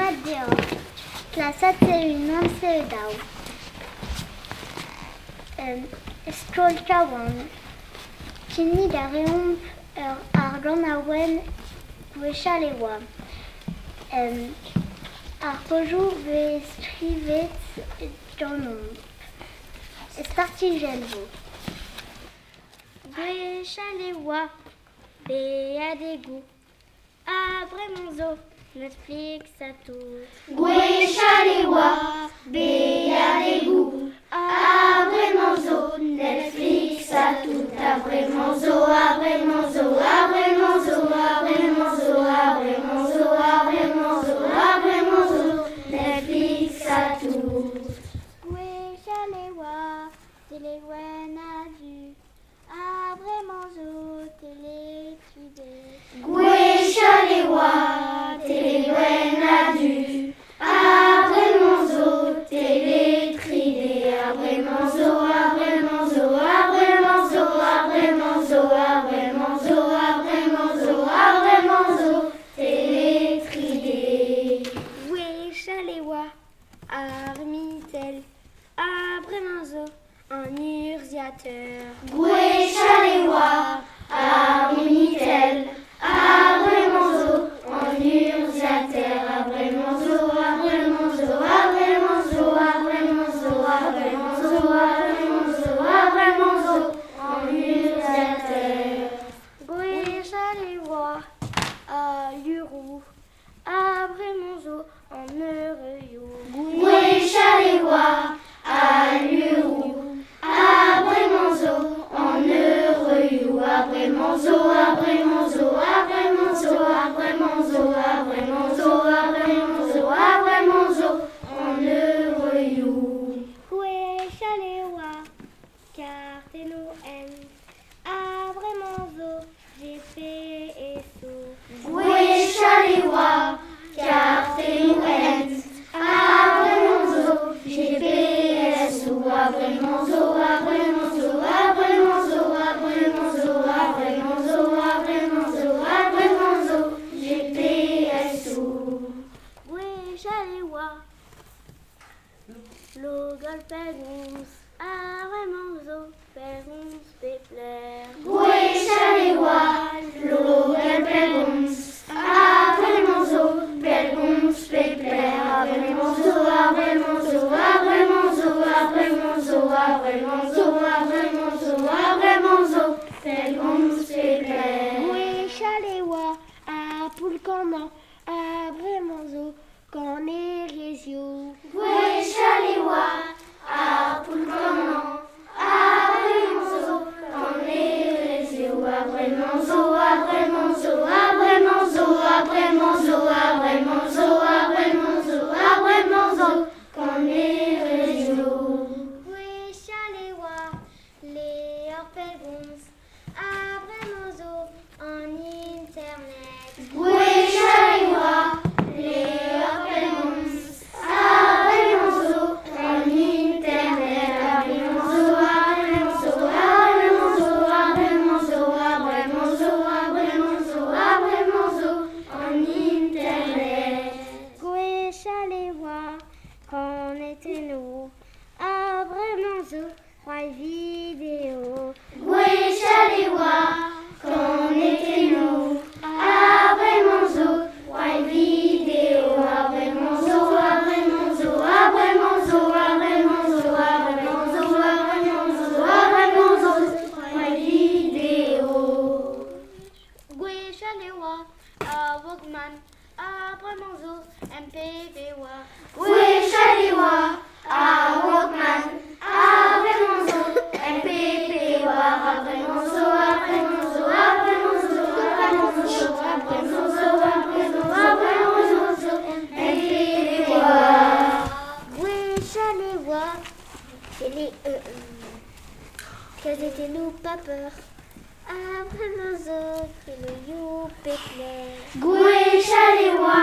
Demat deoc'h. Klasad C1 C2. Skol Kawan. Kinnig a reomp ur ar ganaouenn gwechall e oa. Ar pozioù 'vez skrivet ganeomp. Startijenn 'vo. Gwechall e oa beadegoù ha bremañ zo Netflix ha tout. Gwechall e oa beadegoù ha bremañ zo Netflix ha tout. Ha bremañ zo, ha bremañ zo, ha bremañ zo, ha bremañ zo, ha bremañ zo, ha bremañ zo, ha bremañ zo Netflix ha tout. Gwechall e oa Telewenn a-du ha bremañ zo Teletubbies. Gwechall e oa Telewenn a-du ha bremañ zo Tele-3D. Ha bremañ zo, ha bremañ zo, ha bremañ zo, ha bremañ zo, ha bremañ zo, ha bremañ zo, ha bremañ zo Tele-3D. Gwechall e oa ar Minitel ha bremañ zo an urzhiataer. Gwechall e oa ar Minitel ha bremañ zo an urzhiataer. Ha bremañ zo, ha bremañ zo, ha bremañ zo, ha bremañ zo, ha bremañ zo, ha bremañ zo, ha bremañ zo an urzhiataer. Gwechall e oa al luroù ha bremañ zo an eurioù. Gwechall e oa al luroù ha bremañ zo an eurioù. Ha bremañ zo, ha bremañ zo, ha bremañ zo, ha bremañ zo, ha bremañ zo, ha bremañ zo, ha bremañ zo an eurioù. Gwechall e oa kartennoù hent ha bremañ zo GPS-où. Gwechall e oa kartennoù hent ha bremañ zo GPS-où. Ha bremañ zo, ha bremañ zo, ha bremañ zo, ha bremañ zo, ha bremañ zo, ha bremañ zo, ha bremañ zo GPS-où. Gwechall e oa Logol pellgomz ha bremañ zo pellgomz pep lec'h. Gwechall e oa Logol pellgomz ha bremañ zo pellgomz pep lec'h. Ha bremañ zo, ha bremañ zo, ha bremañ zo, ha bremañ zo, ha bremañ zo, ha bremañ zo, ha bremañ zo pellgomz pep lec'h. Gwechall e oa ar poull-kannañ ha bremañ zo kanerezioù. Gwechall e oa ar poull-kannañ ha bremañ zo kanerezioù. Ha bremañ zo, ha bremañ zo, ha bremañ zo, ha bremañ zo, ha bremañ zo, ha bremañ zo, ha bremañ zo kanerezioù. Gwechall e oa levr pellgomz ha bremañ zo an internet. Gwechall e oa levr pellgomz ha bremañ zo an internet. Ha bremañ zo, ha bremañ zo, ha bremañ zo, ha bremañ zo, ha bremañ zo, ha bremañ zo, ha bremañ zo an internet. Gwechall e oa kanetennoù ha bremañ zo c'hoari video. Gwechall e oa kanetennoù ha bremañ zo c'hoari video. Ha bremañ zo, ha bremañ zo, ha bremañ zo, ha bremañ zo, ha bremañ zo, ha bremañ zo, ha bremañ zo c'hoari video. Gwechall e oa ar Walkman ha bremañ zo MPV oa. Gwechall e oa ar Walkman ha bremañ zo MPP oa. Ha bremañ zo, ha bremañ zo, ha bremañ zo, ha bremañ zo, ha bremañ zo, ha bremañ, ha bremañ zo MPP oa. Gwechall e oa tele kazetennoù paper ha bremañ zo teleioù pep lec'h. Gwechall e oa